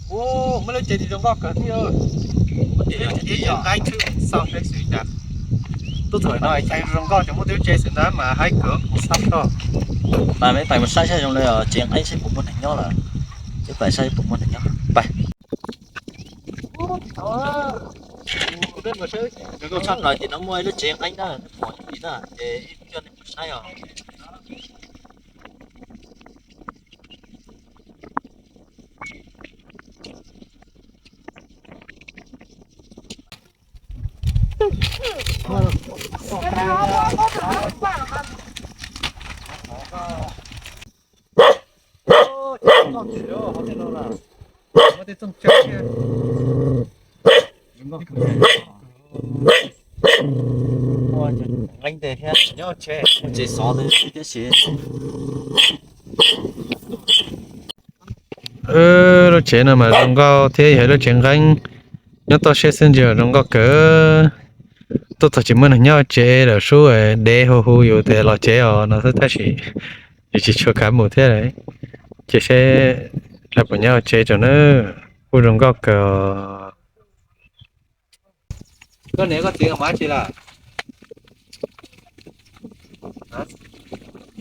Ua, muaj lub tsev zoo nkauj kawg thiab. Muaj tej tsev nqeeb xwb xauj saib xwb cas. Tuaj txog no cas zoo nkauj, cov muaj tej tsev xwb ntawd mas haib kawg kuv xauj tso. Pais, pais mus saib saib zoo li tsev nqeeb saib puas muaj neeg nyob lawm. Peb pais saib puas muaj neeg nyob. Pais. Zoo nkauj tshaj plaws tim no muaj ib lub tsev nqeeb na, pom tim na, ces ib pliag nej mus saib os. Nqeeb tes thiab, nyob tsev, tsev xov thiab si. Lub tsev no mas zoo nkauj thiab, yog lub tsev nqeeb nyob toj siab xwb ntsis zoo nkauj kawg. Tuaj txog tsis muaj neeg nyob tsev lawm, sub dev hu hu yus tias los tsev os no xwb, tab sis yus tsis tshua kav mus thiab. Ces seb lawv puas nyob tsev tso na. Kuj zoo nkauj kawg. Koj niam koj txiv mus dab tsi lawm? Mus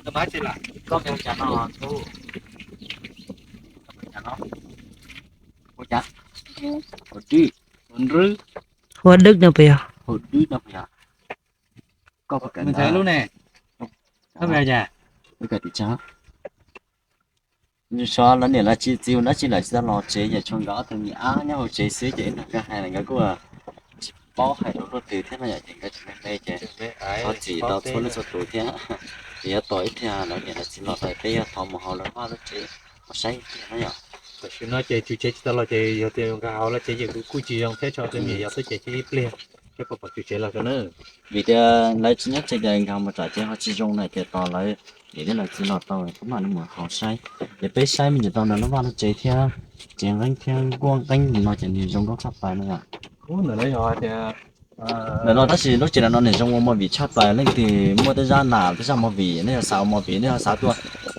dab tsi lawm? Koj mus cas no? Ua cas? Ua dwb, ua nrwb. Ua dwb no puas yog? Ua dwb no puas yog? Koj puas kawm ntawv lub ne? Koj mus cas? Koj kawm tim tsawg? Xyov lawv niam lawv txiv hu dab tsi lawm tsis tau los tsev, ces tshuav nkawd ob tug me ab nyob hauv tsev xwb, ces ib nrog nkawd hais nkawd kuj tsis paub hais lus luaj twg thiab no yom, ces nkawd tseem me me ces thov txim rau txhua leej txhua tus thiab. Ces yuav tos ib pliag lawv niam lawv txiv los tau peb yuav thov mus hauv lawv vaj lub tsev mus saib ib pliag na yom. Tam sim no ces tswv tsev tsis tau los ces yog tias nkag hauv lawv tsev ces kuj tsis zoo thiab, tso tej me nyuam yaus xwb ces cia ib pliag seb puas pom tswv tsev los tso na. Vim tias lawv tsis nyob tsev ces nkag mus tsam tsev ho tsis zoo na, ces tos lawv niam thiab lawv txiv los tau peb mam li mus hauv saib. Ces peb saib me ntsis tau ntawm lub vaj lub tsev thiab, tsev nqeeb thiab nkuaj nqeeb no ces nws zoo nkauj tshaj plaws no yom. Ntawm no tab sis lub tsev no nws zoo ua movie tshaj plaws, leej twg muaj tej zaj nam tej zaj movie, nej yog xav ua movie nej ho xav tuaj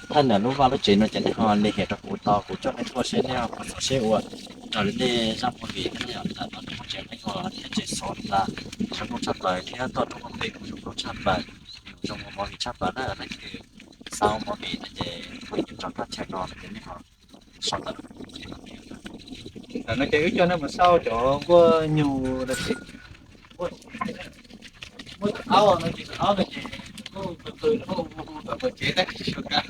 thaij ntawm lub vaj lub tsev no ces nej ho lis hiam rau kuv tau, kuv coj nej tuaj seb nej ho puas txaus siab ua raws li nej zaj movie thiab yom. Ntawm no nws muaj tsev nqeeb ua thiab tsev xov ntawd zoo nkauj tshaj plaws thiab toj roob hauv pes kuj zoo nkauj tshaj plaws, zoo ua movie tshaj plaws na. Leej twg xav ua movie no ces phooj ywg rov qab thaij no no ces nej ho sau ntawm no ces wb coj nej mus xauj cov nkuaj nyuj no ces muaj tus aub no ces tus aub no ces kuj qw qw hu hu hu tom tsev tab sis tsis tshua kam.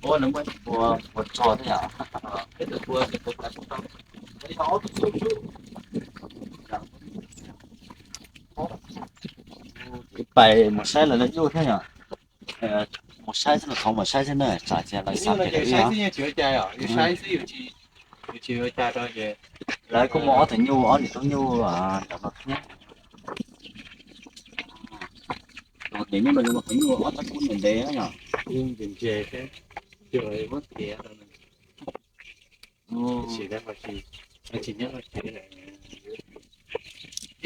Ua nws muaj ib tug pua, pua tsog thiab yom. Peb tus pua ces pua kam tau, ib ob tug xub xub. Pais mus saib lawv lub nyuj thiab yom. Mus saib xwb, thov mus saib xwb na, tsam ces lawv xav tias lawv saib xwb, yus tsis ua cas rau ces lawv kuj muaj ob tug nyuj, ob niam tub nyuj ntawm no thiab. Tus niam nyuj no yog tus nyuj ob rab kub ntev ntev yom.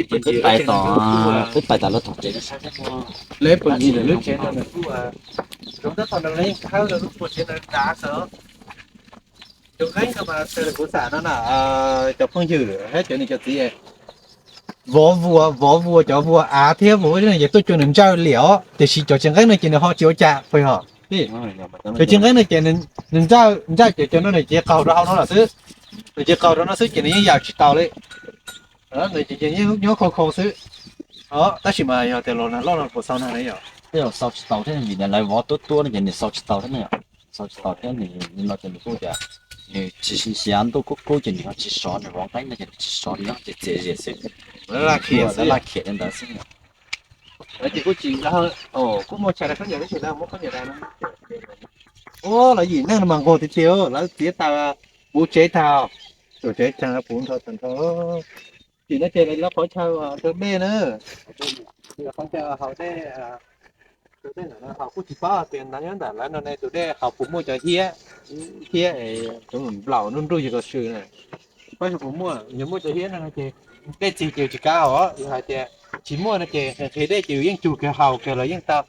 Peb pais tom, peb pais tom lawv tog tsev no saib thiab. Lawv puas yig lawv lub tsev no nws kuj zoo tab tom nws yeej khawb lawv lub puas tsev no dav xwb. Tus nqeeb no mas kuv xam no na, cov phooj ywg thiab cov niam cov txiv, vov vuas, vov vuas, cov vuas av thiab vuas no ces tuaj cuag nws ntsawj liam os, tiam sis cov tsev nqeeb no ces nws ho tsis ua cas puas yog? Cov tsev nqeeb no ces nws ntsawj, ntsawj ces cov no nws cia qaug rau hauv no lawm xwb. Nws cia qaug rau no xwb ces nws yeej yaws tsis tau li. Nws ces nyob khoo khoo xwb. Tab sis mas yog tias los nag loj no puas xau nag ne yom? Xau tsis tau thiab, vim lawv vov tuab tuab no ces nws xau tsis tau thiab ne yom. Xau tsis tau thiab, nws no ces nws kuj tias nws tsis xyav ntuj kub kub ces nws ho tsis sov, nws vov nqeeb no ces nws tsis sov, nws nyob ces txias zias xwb. Laj khiam xwb, laj khiam li ntawd xwb. Lawv ces kuj tsis, kuj muaj tshais rau khaub ncaws tab sis lawv muab khaub ncaws da no. Ua lawv yim neeg no mas nquag tiag tiag, lawv txiav taws puv tsev tag, tuam tsev tag puv nrho tag nrho. Tim no ces lawv qhov chaw haus dej na, qhov chaw haus dej, haus kuj tsis paub tias ntawd nyob ntawm lawv no ne tus dej haus puas muaj cov hiab, hiab es nplaum nruj nruj yog kos sw na. Pab puas muaj, yog muaj cov hiab no ces dej txig ces tsis kav os, yog hais tias tsis muaj no ces nqhis dej ces yus yeej cug kiag haus kiag los yeej tau.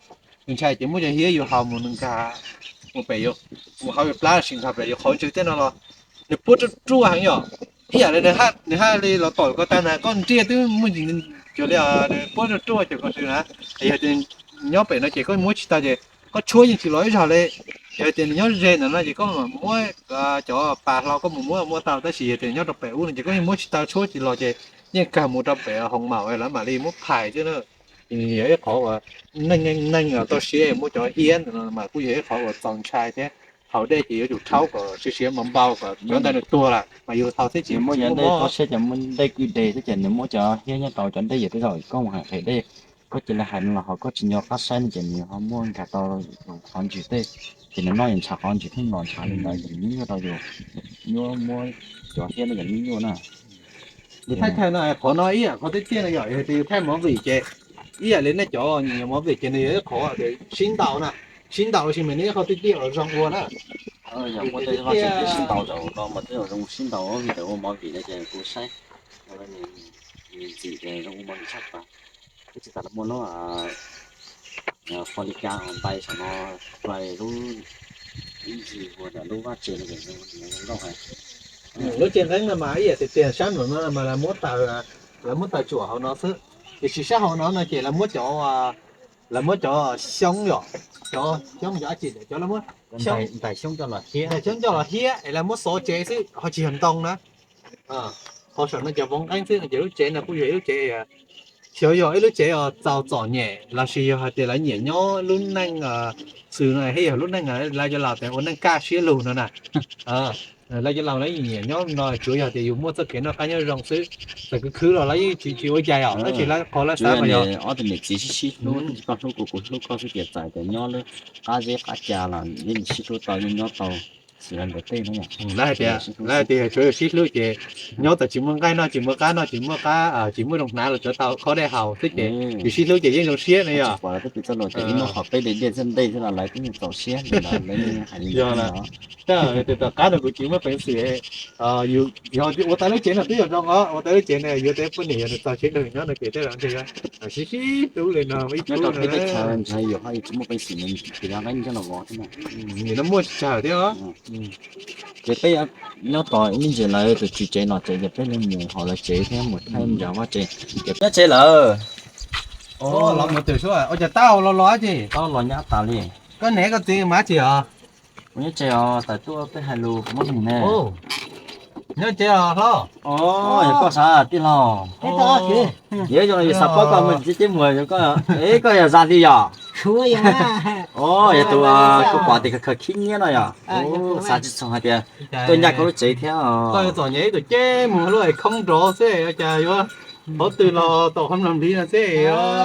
Yus ntshai ces muaj cov hiab yus haus mus nws nkag mus pem, mus hauv yus plab los sis nkag pem yus qhov ntswg tej no los nws puab ruaj ruaj heev yom. Ib yam li nws haj li los tom ko tag na, koj nriaj twb muaj ntsis cuag li puab ruaj ruaj cuag ko xwb na. Yog tias nyob pem no ces koj muab tsis tau ces koj tshuab yeej tsis los ib zaug li. Yog tias nws nyob ze ntawm no ces koj mam muab cov pas hlau koj mus muab muaj tau, tab sis yog tias nyob rau pem ub no ces koj yeej muab tsis tau, tshuab tsis los ces yeej kawg mus rau pem hoos maum lawv mam li muab phais xwb na. Ces nws yog ib qhov uas neej neej toj siab muab cov hiab ntawm no mas kuj yog ib qhov uas txaus ntshai thiab. Haus dej ces yuav tsum rhaub kom siav siav mas npau kom cov ntawd nws tuag lawm mas yus haus thiab ces muab cov dej toj siab ces muab dej kwj deg thiab ces nws muab cov hiab nyob rau cov dej yawm tej zaum koj mus hais qhia dej, koj cia li hais no los ho koj tsis nco qab saib no ces nws ho muab nkag tau qhov ntswg tej, ces nws noj ntshav qhov ntswg thiab los ntshav li ntawd ces nws nyuaj rau yus, nyuaj muab cov hiab no yog nyuaj nyuaj na. Thaij thaij no qhov no ib yam qhov tiaj tiaj no yom, yog tias yus thaij movie ces ib yam li nej cov nyiam movie ces nws yog ib qhov sib ntaus na, sib ntaus sis mas nws ib qho tiaj tiaj uas zoo ua na. Yog muaj tej vaj tse sib ntaus zaum no mas tej zaum zoo sib ntaus vim tias ua movie no ces kuv saib nws ntxim ces zoo ua movie tshaj plaws. Tab sis tas lawv muaj lub Folica ntais saum no, lub ib ntsis ua ntawm lub vaj tse no ces zoo nkauj heev. Lub tsev nqeeb no mas ib yam tias tiag sab nraum no mas lawv muab taws, lawv muab taws tsuam hauv no xwb. Tiam sis sab hauv no no ces lawv muab cov, lawv muab cov xyoob yom, cov xyoob cov dab tsi cov, lawv muab ntais xyoob coj los hiab es lawv muab xov tsev xwb ho tsis yog ntoo na. Qhov saum no cov vov nqeeb xwb no ces lub tsev no kuj yog ib lub tsev, xyov yog ib lub tsev uas txaus txom nyem los sis yog hais tias lawv nyiam nyob lub neej xws no thiab yog lub neej lawv cov laus tias ua neej kaj siab lug no na. Lawv cov laus lawv nyiam nyob no tsuav yog tias yus muaj txoj kev noj qab nyob zoo xwb. Txawm khwv khwv los lawv yeej tsis tsis ua cai os, tab sis lawv qhov lawv xav mas yog ob tug niam txiv sib sib hlub, koj hlub kuv kuv hlub koj xwb ces txawm tias nyob lub qab zeb qab ca los yeej sib hlub tau yeej nyob tau. Lawv hais tias, lawv hais tias tsuav yog sib hlub ces nyob txawm tsis muaj nqaij noj, tsis muaj qab noj, tsis muaj qab, tsis muaj zoo hnav los tsuav tau khob dej haus xwb ces yus sib hlub ces yeej zoo siab na yom. Ib hnub qhov peb de dej thiab ntej thiab los lawv twb txaus siab li ntawd, lawv hais li ntawd. Tab sis tom qab no kuv tsis muaj peev xwm, yog ua tau lub tsev no twb yog zoo os, ua tau lub tsev no yuav tau poj niam yog nws txaus siab nrog nyob no ces tej zaum ntshe sib sib hlub li no ib tug no. Ntshai yus ho tsis muaj peev xwm nws tsis nqa nqaij coj los vov thiab. Nim no muaj tsis tsawg thiab os. Ces peb nyob tos ib me ntsis lawv tus tswv tsev los tsev ces peb li mus hauv lawv tsev thiab mus thaij ntawm vaj tsev. Ces peb nyob tsev lawm. Los mus twm xwb, ua cas tau los los ces tau los nyab tas li. Koj niam koj txiv mas tsis os? Kuv nyob tsev os, tawm tuaj peb hais lus kuv muab nug ne. Nyob tsev os hlob? Yog koj sav tij laug. Yog zoo yus xav paub koj mus txiv teb muag koj, koj yog zaj li yog? Yog tus kuv pom tias khaws khib nyiab no yog? Xav tsis txog hais tias tuaj ncaj koj lub tsev thiab. Koj txom nyem ib tus ceb mus lub khoob nrov xwb, cas yuav hauv twg los tau hauv nplooj nplig no xwb,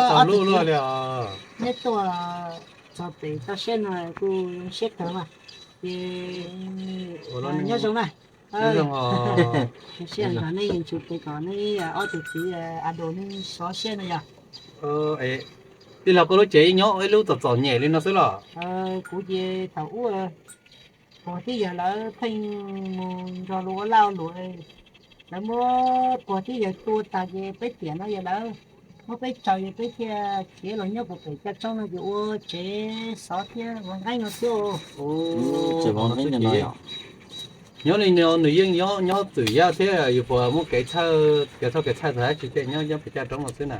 tau lub luaj li os. Neb tuaj txog pem toj siab no kuj zoo siab kawg mas. Ces nyob zoo na. Zoo siab nrog nej yuav tsum pem kom nej ob tug txiv a du nej sov siab no yog. Tij laug, koj lub tsev nyob ib lub txom txom nyem li no xwb los? Kuv ces thaum ub puag tib yawg lawv pheej mus nrog luag ua laj ua luam, lawv muab puag tib yawg tua tag ces peb tiam no yog lawv muab peb tsaws, yog peb thiaj khiav los nyob puag pem caj tsoob no ces ua tsev xov thiab vov nqeeb no xwb. Nyob li no nws yeej nyob txwm yaj thiab, yus puas muaj kev txhawj, kev txhawj kev txhawj tag dab tsi tej nyob nyob pem caj tsoob no xwb na?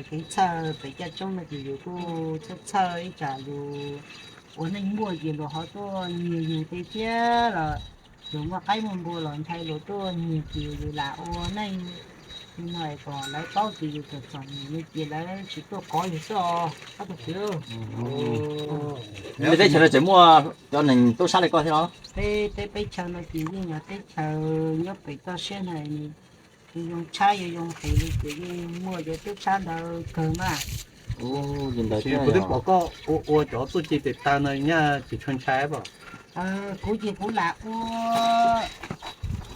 Kev txhawj pem caj tsoob no ces yus kuj txhawj txhawj ib tsam yus ua neej muaj ces luag ho tuaj nyiag yus tej thiab los yus muaj qaib muaj npua los ntshai luag tuaj nyiag ces yus lam ua neej li no es kom lawv paub tias yus txom txom nyem li ces lawv tsis tuaj kov yus xwb os ob tug txiv. Peb teb chaws no tseem muaj cov neeg tub sab li koj thiab los? Peb teb peb chaw no ces yeej yog teb chaws nyob pem toj siab na, yus zoo tshaib yus zoo qis li ces yeej muaj cov tub sab ntawd kawg mas. Kuv twb pom koj ua ua cov txuj ci tes taw no nyaj tsis tshua ntshai pom. Kuv ces kuv lam ua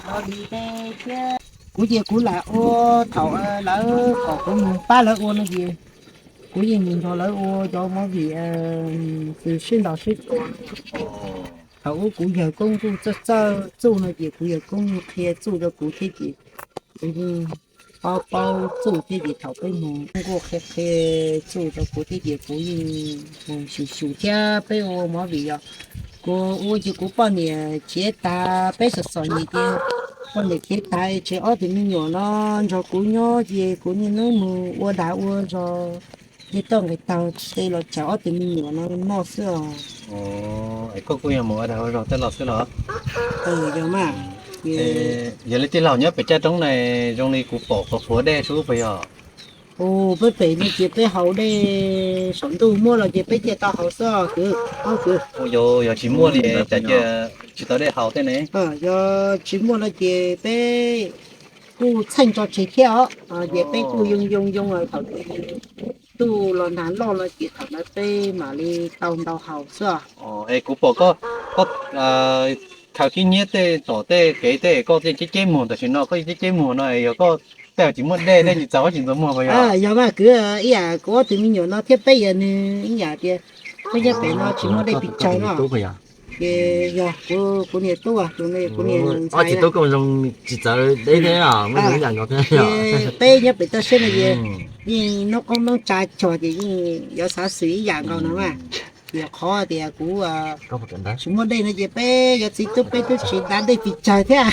lo li tej thiab. Kuv ces kuv lam ua thaum lawv kom kuv mus pab lawv ua no ces kuv yeej mus nrog lawv ua cov movie sib ntaus sib tua. Thaum ub kuv yawg koob kuj txawj txawj txuj no ces kuv yawg koob qhia txuj rau kuv thiab ces kuv yeej paub paub txuj thiab ces thaum peb mus kuj qhia qhia txuj rau kuv thiab ces kuv yeej mus xyuv xyuv thiab peb ua movie yog Kuv ua ces kuv poj niam khiav tag, peb xom xom nyem ces poj niam khiav tag, tseg ob tug me nyuam no nrog kuv nyob ces kuv niaj hnub mus ua dag ua zog, nqis toj nqis taug tej los tseg ob tug me nyuam no noj xwb os. Es koj kuj yog mus ua dag ua zog tej los xwb los? Yog mas. Yog li tij laug nyob pem Tsav Roob na, zoo li kuv pom qhuav qhuav dej sub puas yog? Peb pem no ces peb haus dej saum ntuj muaj los ces peb thiaj tau haus xwb kwv. Yog tsis muaj li cas cia tsis tau dej haus thiab ne? Yog tsis muaj no ces peb kuj txheej tso tseg thiab os, ces peb kuj yoo yoo yoo thaum ntuj los nag loj no ces thaum ntawd peb mam li tau ntau haus xwb. Es kuv pom koj, koj khaws khib nyiab tej tom tej kev tej koj yeej ceb ceb muag, tam sim no koj yeej ceb ceb muag no yog koj tej tsis muaj dej nej tsis txaus tsis ntxuav muag puas yog? Yog mas kwv, ib yam kuv ob tug me nyuam no thiab peb yog nws ib yam tias peb nyob pem no tsis muaj dej pes tsawg no. Ces yog kuv niam tub, kuv niam ntxhais tsis txawv deb thiab, muaj ib yam nkaus thiab. Peb nyob pem toj siab no ces yeej noob qoob noob tsa cog ces yeej yuav xav xwm ib yam nkaus no mas. Tias qhov tias kuv tsis muaj dej no ces peb yuav txiv tub peb twb tsis da dej pes tsawg thiab.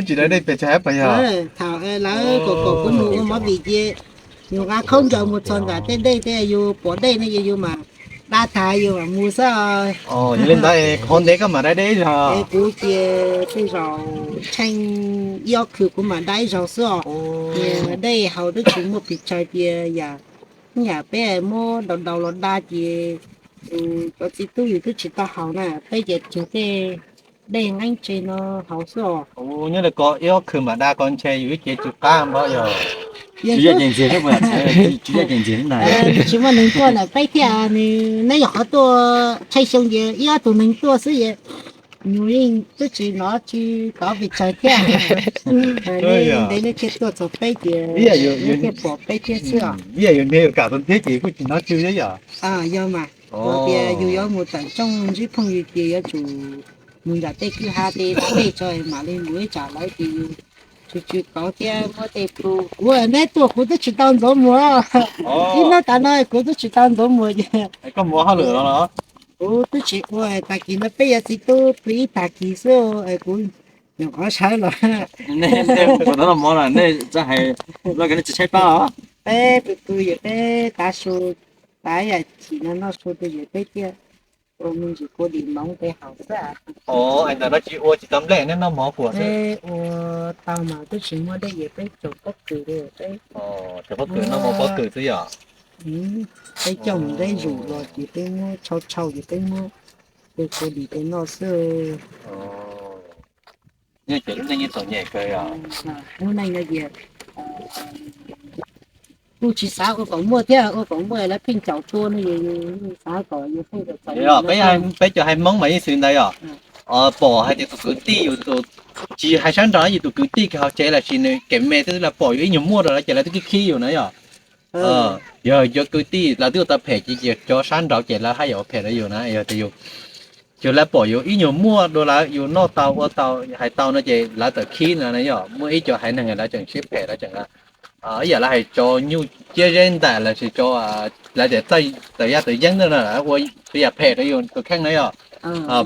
Tsis da dej pes tsawg puas yog? Thaum lawv kom kom kuv mus ua movie ces yus nqa khaub ncaws mus txog nram tej dej tej yus pom dej no ces yus mam da tag yus mam mus xwb. Yog li ntawd qhov ntev koj mam da dej ib zaug? Es kuv ces tej zaum tsheej ib ob khw kuv mam da ib zaug xwb os. Dej haus twb tsis muaj pes tsawg ces yam, yam peb muab daus daus los da ces cov txiv tub yus twb tsis tau haus na, peb ces tseg tej dej nqeeb tse no haus xwb os. Nyob li ko ib ob khw mam da ko ntshe yus ib ce tsw qab npab yog. Tsis muaj neeg tuaj ntawm peb thiab, neb yog qhov tuaj tsheej xyoo ces ib ob tug neeg tuaj xwb es nws yeej twb tsis hnov tsis tov pes tsawg thiab. Nej ntev nej thiaj tuaj txog peb ces nej thiaj pom peb thiab xwb os. Ib yam yus niag yus kam tau thiab ces kuj tsis hnov tsw thiab yom. Yog mas, tias yus yuav mus tawm rooj ntsib phooj ywg ces yuav tsum mus nram tej kwj ha tej dab dej tso mam li mus ib tsam lawv ces yus tsw tsw kauv thiab muab tej plu. Kuv neb tuaj kuv twb tsis tau ntxuav muag, ib hnub tas no kuv twb tsis tau ntxuav muag ces. Koj mus ua hauj lwm los? Kuv twb tsis ua, tag kis no peb yuav txiv tub pw ib tag kis xwb, kuv nyuam qhuav sawv los. Nej pw no mov los nej txawj hais loj kawg nej tsis tshaib plab los? Peb pw pw yog peb tav su, tav yam chim no noj su pw yog peb thiaj ua me ntsis kua dis moov peb haus xwb. Ntawm no tsis ua tsis tau nplej nej noj mov kuam xwb? Peb ua tau mas twb tsis muaj dej yog peb caum pob kws li peb. Caum pob kws noj mov pob kws xwb yom? Peb coj mus nqeb zus los ces peb muab tshau tshau ces peb muab pw kua dis peb noj xwb. Yog ces lub neej yeej txom nyem kawg yom? Lub neej no ces kuj tsis xav ua kom muaj thiab, ua kom muaj lawv pheej caum tua no es xav kom yus pheej txom nyem. Peb cov haiv Hmoob mas yeej xws ntawd yom. Pom hais tias tus kwv tij yus tus, tsis hais sab nraud yus tus kwv tij kws hauv tsev los sis nws kem me twb los pom yus ib nyuag muaj rau lawv ces lawv twb khib khib yus na yom. Yog cov kwv tij lawv twb ua tau phem ces cov sab nraud ces lawv haj yam ua phem rau yus na. Yog tias yus, cov lawv pom yus ib nyuag muaj dua lawv yus noj tau ua tau hais tau no ces lawv txawm khib no na yom. Muaj ib co haiv neeg lawv tseem siab phem lawv tseem, ib yam lawv hais tso nyuj ciab zeb ntaim los sis tso, lawv tias txawj tawm yaj tawm yeeb ntawd na, ua yam phem rau yus tus kheej na yom.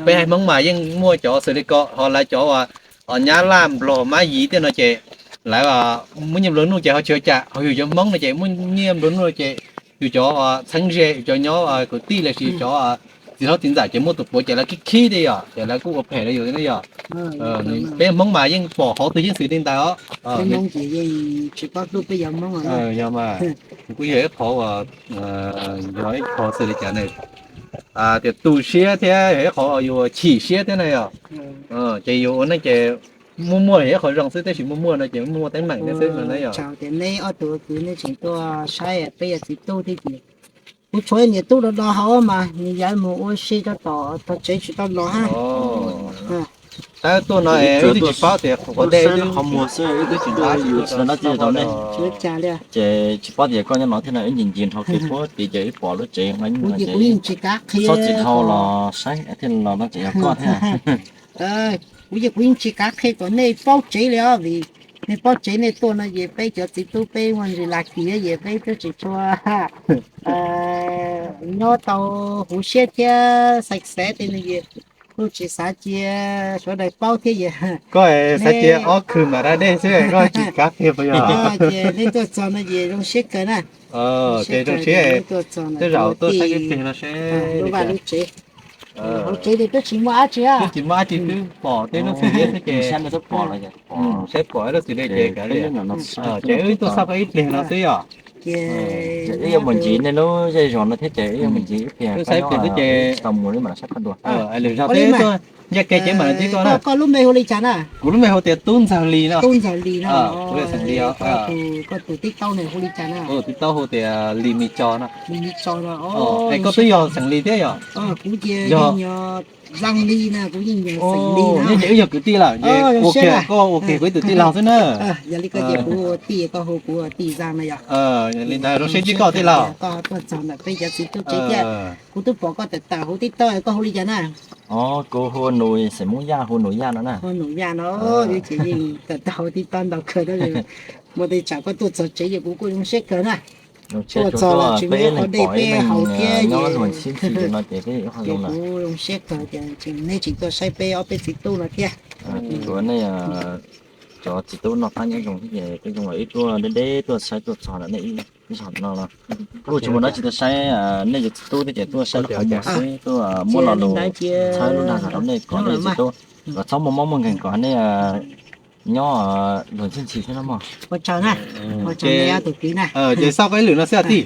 Peb haiv Hmoob mas yeej muaj cov xws li ko ho lawv cov nyab laj nplog mab yiv tej no ces lawv muaj nyiaj nplua nuj ces ho tsis ua cas, ho yus cov Hmoob no ces muaj nyiaj nplua nuj ces yus cov txheeb ze yus cov nyob kwv tij los sis cov txiv hlob txiv ntxawm ces muaj tus puav ces lawv khib khib thiab yom, ces lawv kuj ua phem rau yus thiab yom. Peb Hmoob mas yeej pom hauv twg yeej xws li ntawd os. Yog mas, kuj yog ib qhov uas, yog ib qhov xws li cas ne, tias tu siab thiab yog ib qhov yus chim siab thiab na yom. Ces yus ua neej ces muaj muaj yog ib qhov zoo xwb, tab sis muaj muaj no ces muaj muaj teeb meem thiab xwb no na yom. Tias neb ob tug kwv nej tseem tuaj saib peb yog txiv tub thiab ces kuv tshuav niam tub do do hauv mas nws yuav mus ua si rau tom tog tsev tsis tau los hab. Tab tuaj no wb twb tsis paub tias qhov dej qhov muag xwb, wb twb tsis paub tsis tau dab tsi rau nej. Ces tsis paub tias koj nyob no thiab no, wb ncig ncig nrho kev puag tid ces wb pom lub tsev nqeeb no ces tsis dhau los saib thiaj los no ces yog koj thiab. Kuv ces kuv yeej tsis kav qhia kom nej paub tsev li os, vim nej paub tsev nej tuaj no ces peb cov txiv tub peb muaj ntsis lag kis es peb twb tsis tshua nyob tau huv siab thiab xav xav tej no es kuj tsis xav cia sawv daws paub thiab es. Koj xav cia ob khw mam da dej xwb koj tsis kav kiag puas yog? Ces nej tuaj txog no ces zoo siab kawg na. Ces zoo siab, tej zaum tuaj saib ib pliag no seb lub vaj lub tsev. Hauv tsev ces twb tsis muaj dab tsi, twb tsis muaj dab tsi, twb pom tej lub xim liab xwb ces saib pom ib lub xim liab ces kav liam. Ces wb tuaj xauj koj ib pliag no xwb yom. Ces wb yuav mus ncig nej lub zej zos no thiab ces wb yuav mus ncig ib pliag, wb saib ib pliag xwb ces tsis tau mus li mam saib qhov dua. Lwm zaus thiab wb tuaj ncaj kev ces mam ntsib koj na. Koj lub npe hu li cas na? Kuv lub npe hu tias Tub Ntxawg Lis no. Tub Ntxawg Lis no. Kuv yog xeem Lis os. Koj tus tib taub ne hu li cas na? Kuv tus tib taub hu tias Lis Mis Tso no. Lis Mis Tso no. Es koj twb yog xeem Lis thiab yom? Kuv ces yog Zaj Lis na, kuv yeej yog xeem Lis no. Ces wb yog kwv tij lawm ces ua kiag koj ua kiag kuv ib tug tij laug xwb na. Yog li koj ces kuv ua tij, koj hu kuv ua tij Zaj na yom. Li ntawd zoo siab ntsib koj tij laug. Koj tuaj txog ntawm peb cov txiv tub tsev thiab. Kuv twb pom koj tawm tawm hauv TikTok, koj hu li cas na? Kuv hu Nus, xeem Hmoob Yaj hu Nus Yaj no na. Hu Nus Yaj no, ces yeej tawm tawm hauv TikTok ntau kawg, muaj tej tsam koj tuaj txog tsev ces kuv kuj zoo siab kawg na. Tuaj txog los tsis muaj qhov dej peb haus thiab ces kuv zoo siab kawg ces neb tseem tuaj saib peb ob peb txiv tub no thiab. Cov txiv tub noj qab nyob zoo thiab ces kuj zoo, wb tuaj deb deb tuaj saib tuaj txog ntawm nej ib zaug no los kuj tsis muaj dab tsi tuaj saib, nej cov txiv tub thiab ces tuaj saib lub qhov muag xwb, tuaj muab lo lus txhawb lub dag zog rau nej kom nej cov txiv tub kom txhob muaj mob muaj nkeeg kom nej nyob luag ntxhi ntxhi thiab no mog. Ces xauj koj ib lwm no xwb tij.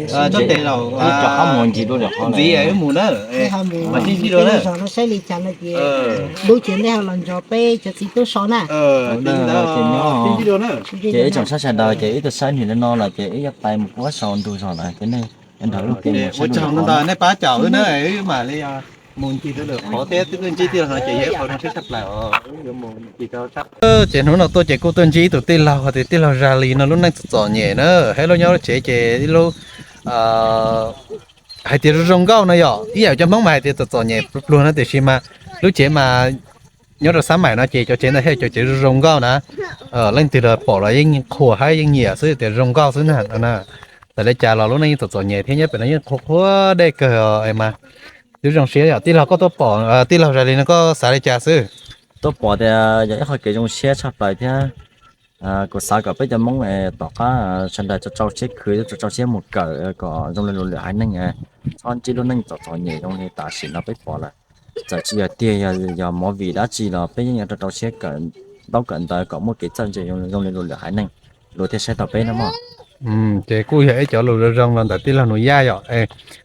Tsob tes laus ntxiv wb mus na, mas sib ntsib dua na. Lub ces nej ho los nrog peb cov txiv tub so na. Ces ib tsoom saib sawv daws ces wb tuaj saib nwg li no lawm ces wb yuav pais mus kuab sau ntug zog lawm ces nej nrog wb mus saib ntawd, nej pab caum wb na, wb mam li mus ncig rau lwm qhov thiab, twb tuaj ntsib tij laug no ces yog ib qho zoo siab tshaj plaws os. Ces hnub no tuaj ces kuj tuaj ntsib ib tug tij laug tias tij laug Zaj Lis no lub neej txom txom nyem na, hais lub nyob lub tsev ces ib lub hais tias zoo zoo nkauj no yom, ib yam cov Hmoob mas hais tias txom txom nyem pluag pluag no tiam sis mas lub tsev mas nyob rau Xab Maim no ces cov tsev ntawd thiaj cov tsev zoo zoo nkauj na. Leej twg los pom los yeej qhuas thiab yeej nyiam xwb tias zoo nkauj xwb na no na. Txawm li cas los lub neej yeej txom txom nyem thiab nyob pem no yeej qhuav qhuav dej kawg mas twb zoo siab yom. Tij laug koj tuaj pom tij laug Zaj Lis no koj xav li cas xwb? Tuaj pom tias yog ib qho kev zoo siab tshaj plaws thiab kuv xav kom peb cov Hmoob tom qab sawv daws tso tsau siab khwv, tso tsau siab mus kawm kom zoo li luag lwm haiv neeg, txhob ntsib lub neej txom txom nyem zoo li tam sim no peb pom lawm. Txawm tsis yog tiag, yog movie dab tsi los peb yeej yuav rau rau siab kawm ntaub kawm ntawv kom muaj kev txawj ntse zoo li luag lwm haiv neeg, luag thiaj saib tau peb no mog. Ces kuj yog ib cov lus zoo zoo los ntawm tij laug Nus Yaj yom.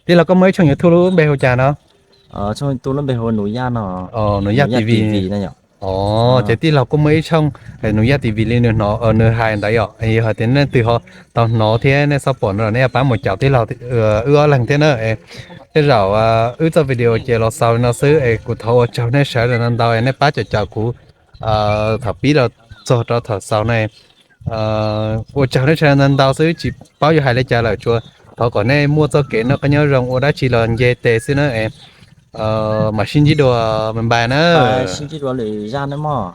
Tij laug koj muaj ib tshooj YouTube lub npe hu cas no? Tshooj YouTube lub npe hu Nus Yaj no. Nus Yaj T V no yom. Ces tij laug kuj muaj ib tshooj Nus Yaj T V li nws hnov nws hais ntawd yom. Yog hais tias nej leej twg ho tau hnov thiab nej xav pom no los nej pab mus caum tij laug wb ob leeg thiab na. Tej zaum wb txoj video ces los xaus li no xwb es kuv thov ua tsaug nej sawv daws ntau ntau es nej pab caum caum kuv thaum pib los txog rau thaum xaus no. Ua tsaug nej sawv daws ntau ntau xwb, tsis paub yuav hais li cas lawm, tsuas thov kom nej muaj txoj kev noj qab nyob zoo, ua dab tsi los nce tes xwb na. Mam sib ntsib dua, bye bye na. Sib ntsib dua lwm zaj na mog.